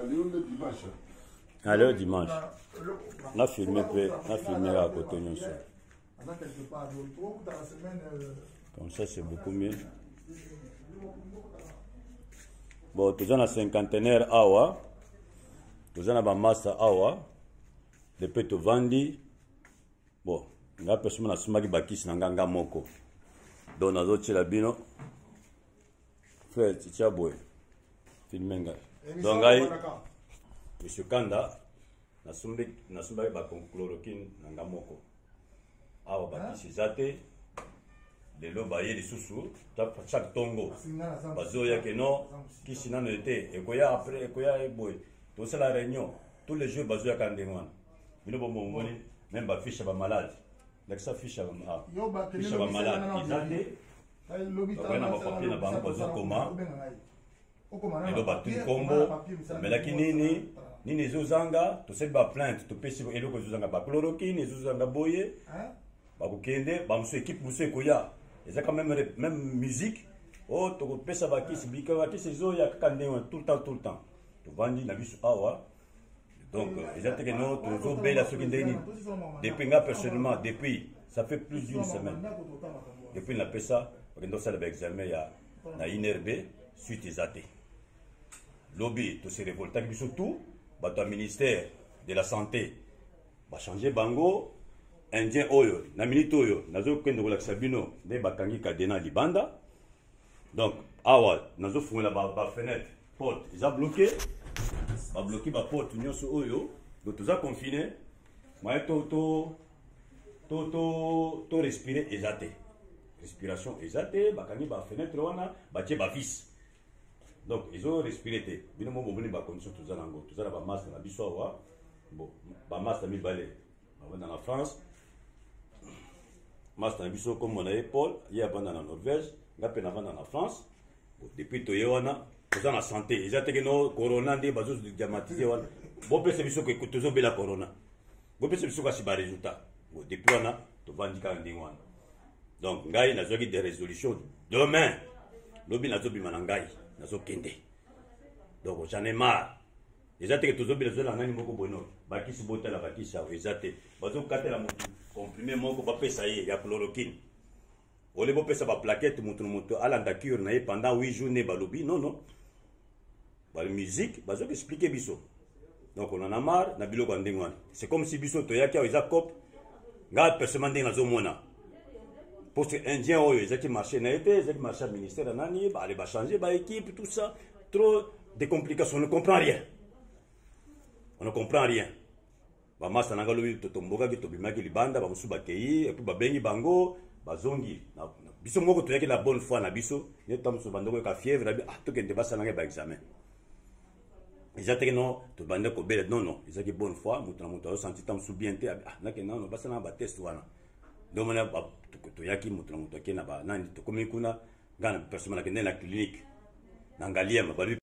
Lelo nde dimanche. Ah, lelo dimanche. Na filme mpe, na filme kaka kote nyonso. Comme ça, c'est beaucoup mieux. Bon, toza na cinquantenaire awa. Toza na bamasta awa. Depuis tovandi. Bon, nga personnellement nasumbaki bakisi na nga nga moko. Donc nazotiela bino. Frère, tia boye. Filme ngai. Donc ngai, Monsieur Kanda, nasumbaki ba chloroquine na nga moko. Awa bakisi eza te. Lelo baye lisusu chaque tongo bazoya ke non, kisi nano ete ekoya après, ekoya boye. Tosala réunion tous les jours, bazoyaka ndenge wana. Bino bomongoli même bafiche ya bamalade, lakisa fiche ya bamalade eza te. Bakoya na bapapier na bango, bazokoma. Lelo batuni nkombo, omelaki nini, nini ezozanga. Tosali baplainte, topesi eloko ezozanga, bachloroquine ezozanga boye. Bakokende bamosusu, équipe mosusu ekoya, eza quand même même musique. O tokopesa bakisi, bika bakisi ezoya kaka ndenge wana, tout le temps, tout le temps. Tovandi na biso awa. Donc eza te ke no tozobela soki ndenge nini. Depuis nga personnellement, depuis ça fait plus d'une semaine depuis napesa, bakende kosala baexamen ya na INRB, suite eza te. Lobi tose révoltaki biso tout bato ya ministère de la Santé, bachange bango indien oyo. Na minute oyo nazokende kolakisa bino nde bakangi cadenas libanda. Donc awa nazofungola bafenêtre, porte eza bloqué, babloqué baporte nyonso oyo. Donc toza confiné, moyen to respirer eza te, respiration eza te. Bakangi bafenêtre wana, batie bavis, donc ezo respire te. Bino mo bomoni bacondition toza nango. Toza na bamaster na biso awa. Bon, bamaster mibale bavanda na France. Master na biso, kombo na ye Paul, ye avanda na Norvège, nga mpe navanda na France. Bon, depuis toye wana, toza na santé eza teke no corona nde bazodiamatize wana. Bopesa biso ke tozobela corona, bopesa biso kasi baresultat. Bon, depuis wana tovandi kaka ndenge wana. Donc ngai nazwaki des résolutions. Demain, lobi, nazobima na ngai, nazokende. Donc j'en ai marre. Eza teke tozobela, tozala nani moko bono. Bakisi, botala bakisi awa, eza te. Bazokatela motu comprimé moko, bapesa ye ya chloroquine. Ole bopesa baplaquette, motu na moto alanda cure na ye pendant 8 jours nde balobi. Non, non, bamusique bazoki expliquer biso. Donc on en a marre na biloko ya ndenge wana. C'est comme si biso toyaki awa eza coop. Nga personnellement, ndenge nazomona, parce que indien oyo ezalaki marché na ye te, ezalaki marché ya ministère ya nani. Bale bachange baéquipe, tout ça, trop de complications, on ne comprend rien, on ne comprend rien. Bamasa na nga, lobi totombokaki, tobimaki libanda, bamosusu bakei, et puis babengi bango, bazongi. Biso moko toyaki na bonne foi na biso. Nde ta mosusu bandoko yoka fièvre na bi, ah, tokende basala ngai baexamen. Eza teke no tobande kobela. Non, non, ezalaki bonne foi. Moto na moto azosanti ta mosusu bien te, ah, nakende nano basala na batest wana. Nde omona toyaki, moto na moto akei na banani. Tokomi kuna, ngai na personnellement nakende na clinique na Ngaliema, balobi.